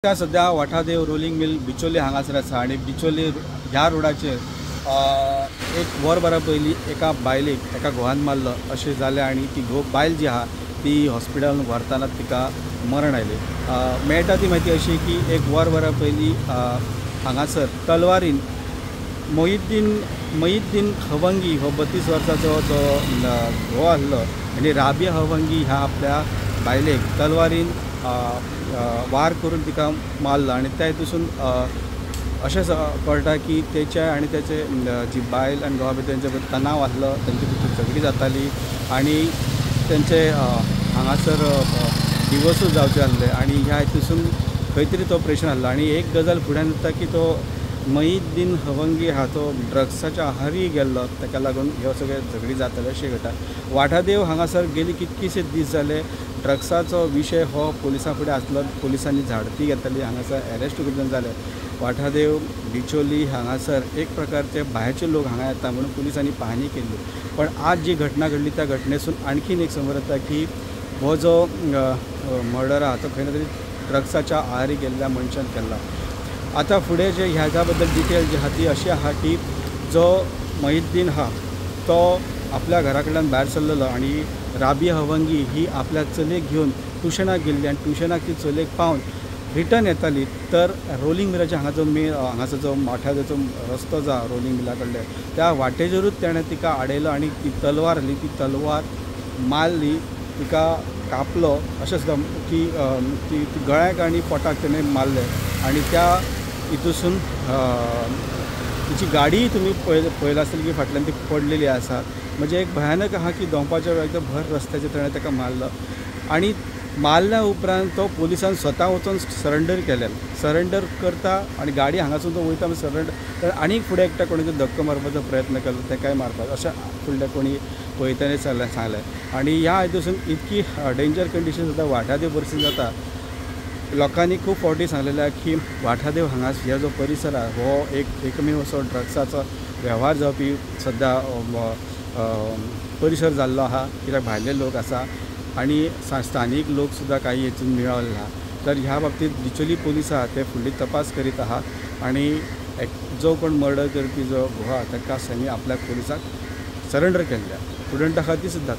सध्या Vathadev rolling mill Bicholim हांगासर आसा आनी बिचोली ह्या रोडाचेर एक वरभरा पयलीं एका बायलेक एका घोवान मारलो अशें जालें आनी ती घोव बायल जी आहा ती हॉस्पिटलान व्हरतना तिका मरण आयलें. मेळटा ती म्हायती अशी की एक वरभरा पयलीं हांगासर तलवारीन मोहिद्दीन हवंगी हो 32 वर्साचो जो घोव आसलो आनी राबिया हवंगी ह्या आपल्या बायलेक तलवारीन वार करून तिका मारलो आनी त्या हितून अशें कळटा की तेच्या आनी तेचे जी बायल आनी घोवा भितर तेंचे भितर तणाव आसलो, तेंचे भितर झगडी जाताली आनी तेंचे हांगासर डिवोर्सूय जावचे आसले आनी ह्या हितून खंय तरी तो प्रेशर आसलो. आनी एक गजाल फुड्यान येता की तो मोहिद्दीन हवंगी हा तो ड्रग्साच्या आहारी गेल्लो, ताका लागून ह्यो सगळे झगडी जाताले अशें घडटा. वाठादेव हांगासर गेली कितकीशे दीस जाले ड्रग्साचो विशय हो पुलिसां फुडें आसलो, पुलिसांनी झाडती घेताली, हांगासर एरेस्ट खूब जाले. वाठादेव बिचोली हांगासर एक प्रकारचे भायरचे लोक हांगा येता म्हणून पुलिसांनी पाहणी केल्ली, पण आज जी घटना घडली त्या घटनेसून आणखीन एक समोर येता की हो जो मर्डर आहा तो खंय ना तरी ड्रग्साच्या आहारी गेल्ल्या मनशान केल्ला. आतां फुडें जे ह्याच्या बद्दल डिटेल जी आहा ती अशी आहा की जो मोहिद्दीन आहा तो आपल्या घरा कडल्यान भायर सरलेलो आनी राबिया हवंगी ही आपल्या चलयेक घेवन ट्युशनाक गेल्ली आनी ट्युशनाक ती चलयेक पावन रिटर्न येताली तर रोलिंग मिलाच्या हांगा जो मेन हांगासर जो माठाचो रस्तो जो आहा रोलिंग मिला कडले त्या वाटेचेरूच तेणें तिका आडयलो आनी ती तलवार आसली ती तलवार मारली, तिका कापलो अशें सुद्दां की ती गळ्याक आनी पोटाक तेणें मारलें आनी त्या हितूसून तिची गाडीय तुमी पळयला आसतली की फाटल्यान ती पडलेली आसा. म्हणजे एक भयानक आहा की दोंपाच्या वेळार एकदम भर रस्त्याचेर तेणें ताका मारलो आनी मारल्या उपरांत तो पुलिसान स्वता वचून सरेंडर केलें. सरेंडर करता आनी गाडी हांगासून तो वयता सरेंडर तर आनीक फुडें एकट्या कोणी धक्को मारपाचो प्रयत्न केलो तेकाय मारपाचो अशें फुडले कोणी पळयतले सांगलें. आनी ह्या हितूसून इतकी डेंजर कंडिशन जाता, वाठादेव परिस्थिती जाता. लोकांनी खूब फावटी सांगलेलें की वाठादेव हांगा ह्या जो परिसर आहा हो एक एकमेव असो ड्रग्साचो वेव्हार जावपी सद्या परिसर जाल्लो आहा, कित्याक भायले लोक आसा आनी स्थानीक लोक सुद्दां काही हेतून मेळिल्ले आहा. तर ह्या बाबतींत बिचोली पुलीस आहा ते फुडली तपास करीत आहा आनी जो कोण मर्डर करपी जो घोव आहा ताका सैमी आपल्या पुलिसाक सरेंडर केल्ले. स्टुडंटा खातीर सुद्दां.